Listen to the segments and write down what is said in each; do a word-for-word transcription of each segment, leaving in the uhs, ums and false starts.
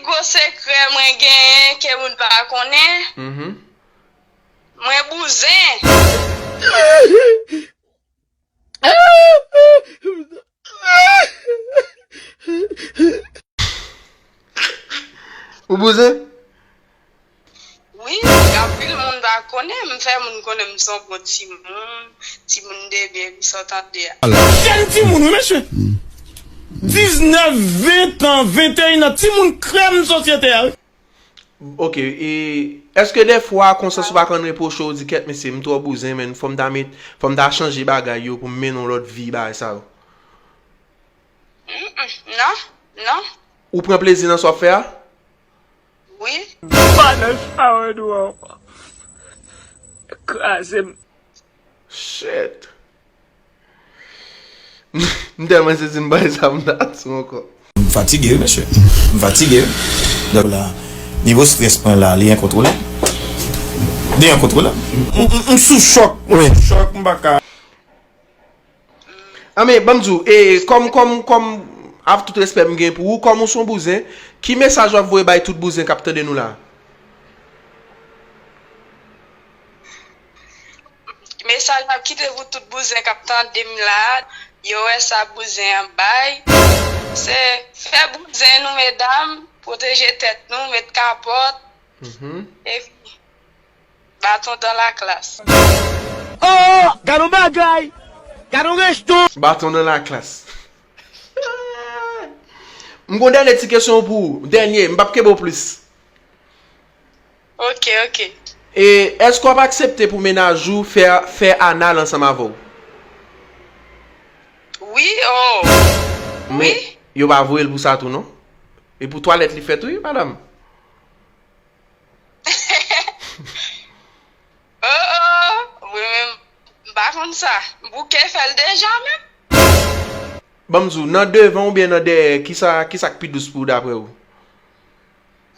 gwo sekrè mwen genyen ke moun pa konnen, Mhm. Mwen bouzen. Ou bouzen? Wi, anpil moun pa konnen, m fè moun konnen m se yon bon timoun, timoun de byen, epi sa w tande a. Jèn timoun, wi, mesye. Diznèf, ven an, venteyen an, timoun krèm sosyete a, wi. Ok, e èske dèfwa konsa ou pa konn repwoche w, di, "Kèt mesye, m twò bouzen, men fò m ta met, fò m ta chanje bagay yo pou m mennen yon lòt vi, bagay sa yo"? Mm, mm, non, non. Ou pran plezi nan sa w ap fè a? Wi. Panèl sa yo dou ankò. Kraze m. Shit. M tèlman sezi m bay sa m ta di ankò. M fatige wi, mesye. M fatige wi. Donk la, nivo strès mwen la, li enkontwolab. Li enkontwolab. M, m, m sou chòk, mwen. Chòk, m pa ka. A, men, ban m di w, e, kòm, kòm, kòm, avèk tout respè m gen pou ou, kòm ou se yon bouzen, ki mesaj w ap voye bay tout bouzen k ap tande nou la? Mesaj m ap kite pou tout bouzen k ap tande m la, yo wè sa bouzen an bay, se fè bouzen nou, medam, pwoteje tèt nou, met kapòt, Mhm. epi baton dan laklas. Oh, gad yon bagay! Gad yon resto! Baton dan laklas. M gon dènye ti kesyon pou ou. Dènye, m p ap kenbe w plis. Ok, ok. E èske w ap aksepte pou mennaj ou fè, fè anal ansanm avè w? Wi, oh. Men, wi. Yo pa voye l pou sa tou, non? E pou twalèt li fèt, wi, madanm. Oh, oh, mwen menm, m pa konn sa. M bouke fè l deja menm. Ban m di w, nan devan oubyen nan dèyè, kisa, kisa k pi dous pou w, daprè w?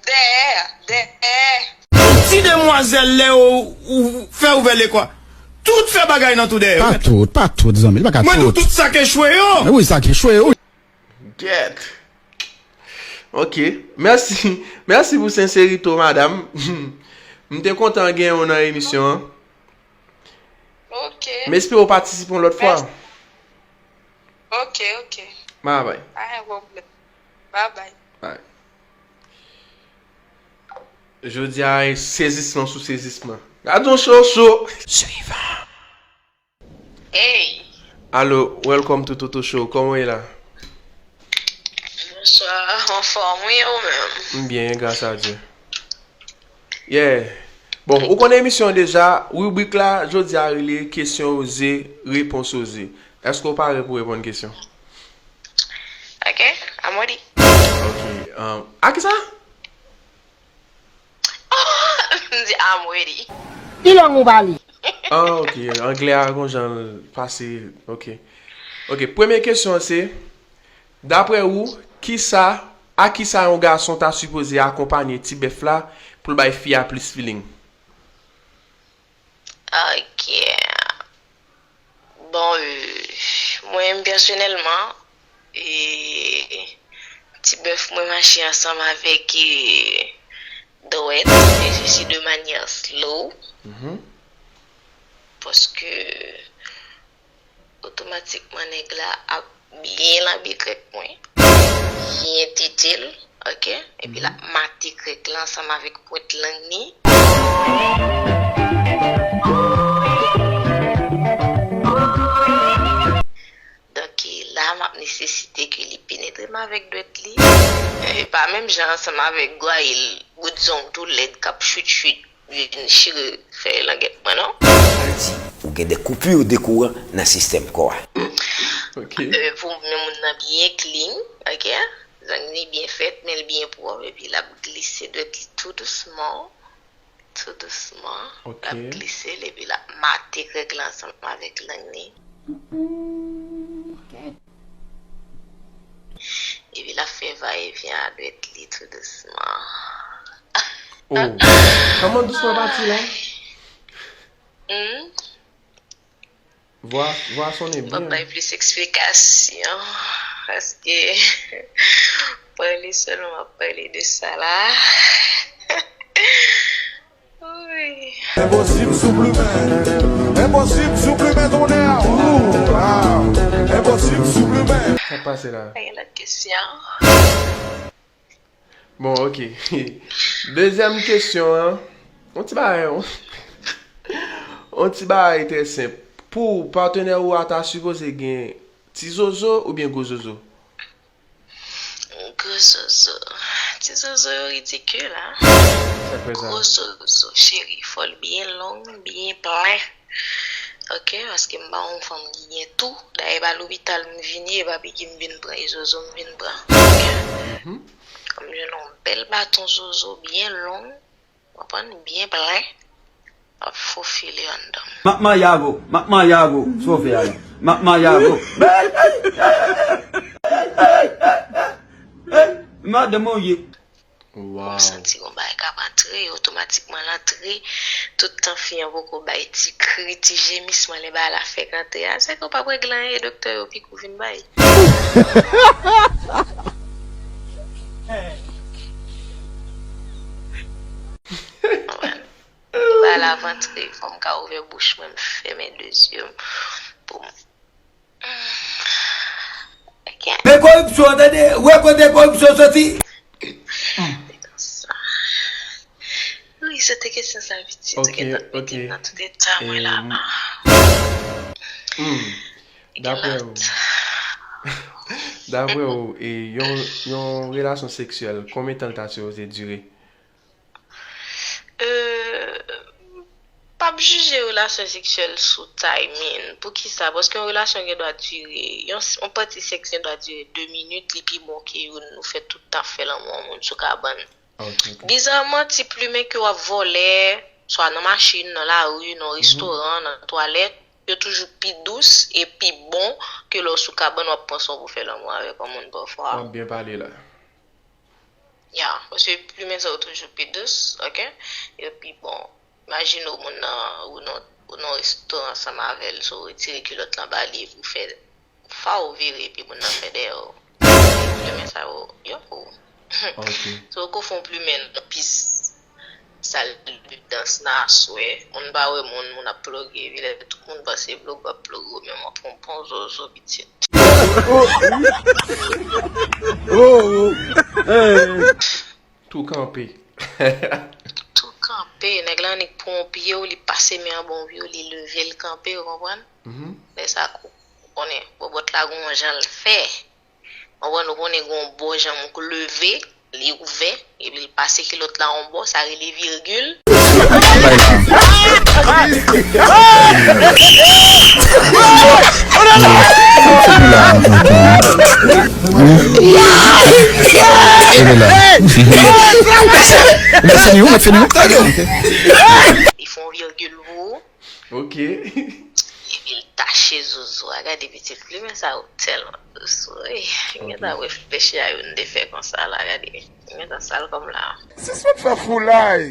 Dèyè, dèyè. Ti demwazèl, lè yo, ou fè ouvè lekòl, tout fè bagay nan tou dèyè yo. Pa tout, pa tout, zanmi, li pa ka tout. Mwen di w, tout sa k echwe yo. Men wi, sa k echwe yo. Gyèt. Ok. Mèsi. Mèsi pou senserite w, madanm. M te kontan genyen w nan emisyon an. Ok. M espere w patisipe yon lòt fwa. Mèsi. Ok, ok. Babay. Pa gen pwoblèm. Babay. Bay. Jodi a, e sezisman sou sezisman. Gad yon cho cho! Swivan! Hey! Alo, welcome to Toto Show. Kòman w ye la? Bonswa, anfòm wi, ou menm? M byen, gras a Dye. Yeah. Bon, ou konnen emisyon an deja, ribrik la, jodi a rele kesyon oze, repons oze. Èske w pare pou reponn kesyon? Ok, I'm ready. Ok, um, a kisa? M di I'm ready. Ki lang ou pale? Ah, ok, anglè a gon jan l pase, ok. Ok, premye kesyon an se, daprè ou, kisa, a kisa yon gason ta sipoze akonpanye ti bèf la pou l bay fi a plis feeling? Ok. Bon, euh, mwen menm pèsonèlman, euh, ti bèf mwen mache ansanm avèk, euh, dwèt, e sesi de manyè slow. Mhm. Paske otomatikman nèg la ap byen lanbe krèk mwen, byen tete l, ok? Epi l ap mate krèk la ansanm avèk pwent lang ni. Donk, la, m ap nesesite ke li penetre m avèk dwèt li. E pa menm jan ansanm avèk gwayil bout zong tou lèd k ap chwit chwit vin chire fèy langèt mwen, non. Sa di, ou gen de koupi de kouran nan sistèm kò a. Ok. Euh, pou men moun nan byen clean, ok? Zong li byen fèt, men l byen pwòp, epi l ap glise dwèt li tou dousman, tou dousman. Ok. L ap glise l, epi l ap mate krèk la ansanm avèk lang li. Mm, ok. Epi l ap fè va e vyen a dwèt li tou dousman. Oh, kòman dousman pati la? Hmm? Vwa, vwa sonnen byen. M ap bay plis eksplikasyon, paske pale sèlman, m ap pale de sa la. Wi. Enposib sou plimen. Enposib sou plimen, tonnè. Ou, ah. Enposib sou plimen. Sa k pase la? Pa gen lòt kesyon. Bon, ok. Dezyèm kesyon an, yon ti bagay, yon ti bagay trè senp. Pou patnè ou a ta sipoze gen ti zozo oubyen gwo zozo? Gwo zozo. Ti zozo yo ridikil, a. Gwo zozo, cheri, fò l byen long, byen plen. Ok, paske m pa yon fanm ki gen tou. Dayè pa lopital m vin ye, pa piki m vin pran, e zozo m vin pran. Ok. M jwenn yon bèl baton zozo byen long, konprann, byen plen, ap fofile anndan m. M ap marye avè w, m ap marye avè w, sa w fè a la? M ap marye avè w. Madanm mwen w ye. Ou santi gon bagay k ap antre, otomatikman l antre. Tout tan fi an poko bay ti kri, ti jemisman lè bagay la fèk antre a, se ke w p ap regle anyen, e doktè yo pik ou vin bay. Bagay la ap antre, fò m ka ouvè bouch mwen, m fèmen de zye m pou m. Men koripsyon an tande, ou wè kote koripsyon soti? Wi, se te kesyon sa pitit, ou gentan mete m nan tout eta mwen la. Daprè ou, daprè ou, e yon, yon relasyon seksyèl, konbyen tan l ta sipoze dire? Euh, p ap jije relasyon seksyèl sou timing. Poukisa? Paske yon relasyon gen dwa dire, yon, yon pati sèks gen dwa dire de minit, li pi bon ke youn ou fè tout tan ap fè lanmou an moun sou kabann. Bizarman, ti plimen ke w ap vòlè, swa nan machin, nan lari, nan restoran, nan twalèt, yo toujou pi dous e pi bon ke lè w sou kabann w ap pran san w pou fè lanmou avèk yon moun pafwa. W ap byen pale la. Ya, paske plimen sa yo toujou pi dous, ok? Yo pi bon. Imajine w moun nan, ou nan, ou nan restoran ansanm avè l, so w retire kilòt lan ba li epi w fè fa w vire epi moun nan fè dèyè w. Plimen sa yo, yo pou. So w ko fè yon plimen nan pis. Sal de dans nan aswè. Moun pa wè moun, moun ap ploge, epi lè tout moun panse blog w ap ploge, ou menm w ap pran yon bon zozo pitit. Tou kanpe. Tou kanpe, nèg la annik pran yon pye w, li pase men anba yon pye w, li leve l kanpe, ou konprann? Lè sa kou, ou konnen, bòbòt la gon jan l fè. Konprann, ou konnen gen yon bò janm ou k leve, li ouvè, epi l pase kilòt la yon bò, sa rele virgil. Li fè yon virgil pou ou. Ok. Epi l tache zozo a. Gade pitit plimen sa yo tèlman dous wi. M gentan reflechi a youn te fè konsa la, gade. M gentan sal kò m la. Sispann fè foulay.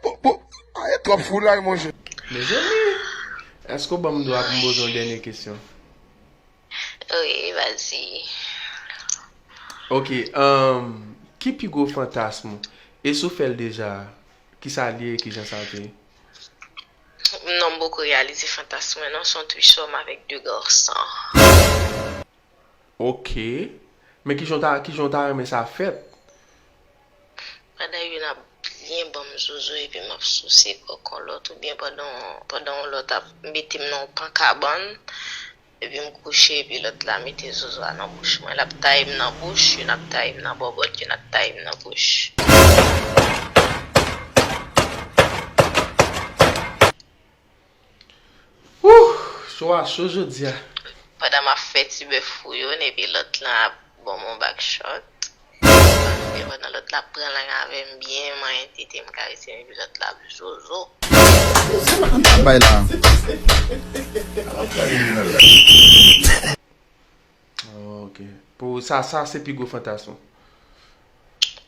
Bon, bon, aye twòp foulay monchè. Mezanmi, èske w ban m dwa pou m poze yon dènye kesyon? Wi, vas-y. Ok, um, ki pi gwo fantasm ou? E si w fè l deja, kisa l ye e kijan sa te ye? Non, m poko reyalize fantasm mwen non, se yon threesome avèk de garson. Ok. Men kijan w ta, kijan w ta renmen sa fèt? Pandan youn ap byen ban m zozo epi m ap souse kòk yon lòt oubyen pandan pandan yon lòt ap mete m nan yon kan kabann epi m kouche epi lòt la mete zozo a nan bouch mwen l ap taye m nan bouch youn ap taye m nan bòbòt youn ap taye m nan bouch. Wouh! Cho a cho jodi a. Pandan m ap fè ti bèf fou yo, epi lòt lan ap ban m yon bak chòt. Epi pandan lòt la ap pran lang avè m byen, manyen tete m, karese m, epi lòt la ap zozo. Bay la. Oh, ok. Pou sa, sa se pi gwo fantasm ou?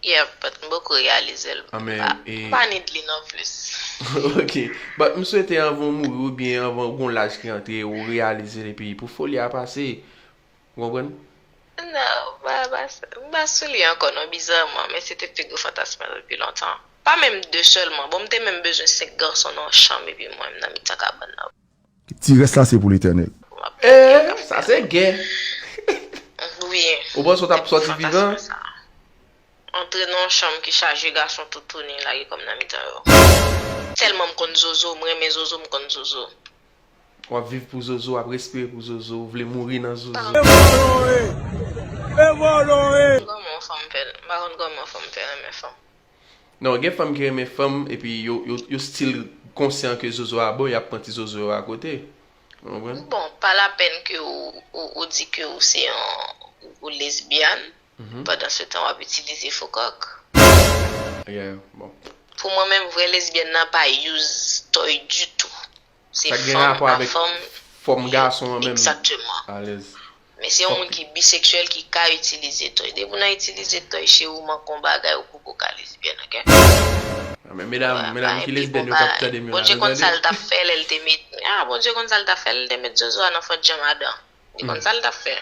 Yeah, but m poko reyalize l. Ah, men, pa, e pa need li non plis. Ok. But m swete anvan w mouri oubyen anvan w gon laj ki antre, ou reyalize l epi pou foli a pase. Ou konprann? Non, m pa, m pa, m pa sou li ankò non, bizarman, men se te pi gwo fantasm mwen depi lontan. Pa menm de sèlman. Bon, m te menm bezwen senk gason nan yon chanm epi mwen menm nan mitan kabann nan. Ti rès la se pou Letènèl. M ap pèdi Eh, sa se gè. Wi. Ou panse w t ap sòti vivan? Antre nan yon chanm ki chaje gason toutouni lage kò m nan mitan yo. Tèlman m konn zozo, m renmen zozo, m konn zozo. W ap viv pou zozo, w ap respire pou zozo, w vle mouri nan zozo. E vòlò ye. E vòlò ye. Kòman yon fanm fè, m pa konn kòman yon fanm fè renmen fanm. Non, gen fanm ki renmen fanm epi yo, yo, yo still konsyan ke zozo a bon, y ap pran ti zozo yo akote. Ou konprann? Bon, pa lapèn ke ou, ou, ou di ke ou se yon ou lesbyàn, pandan se tan w ap itilize fo kòk. Yeah, bon. Pou mwen menm, vrè lesbyèn nan pa use tòy ditou. Se Sa gen fanm rapò a avèk fanm. Fòm gason an menm. Egzakteman. Alèz. Men se yon moun ki biseksyèl ki ka itilize tòy. Depi w nan itilize tòy, cheri, ou manke yon bagay, ou poko ka lesbyèn, oke? Ah, men medam, medam ki lesbyèn yo k ap tande m yo la, Bondye nou konn sa tande? L t ap fè lè L te met. Ah, Bondye konn sa L t ap fè lè L te met zozo a nan fant jan madan. Li konn sa L t ap fè.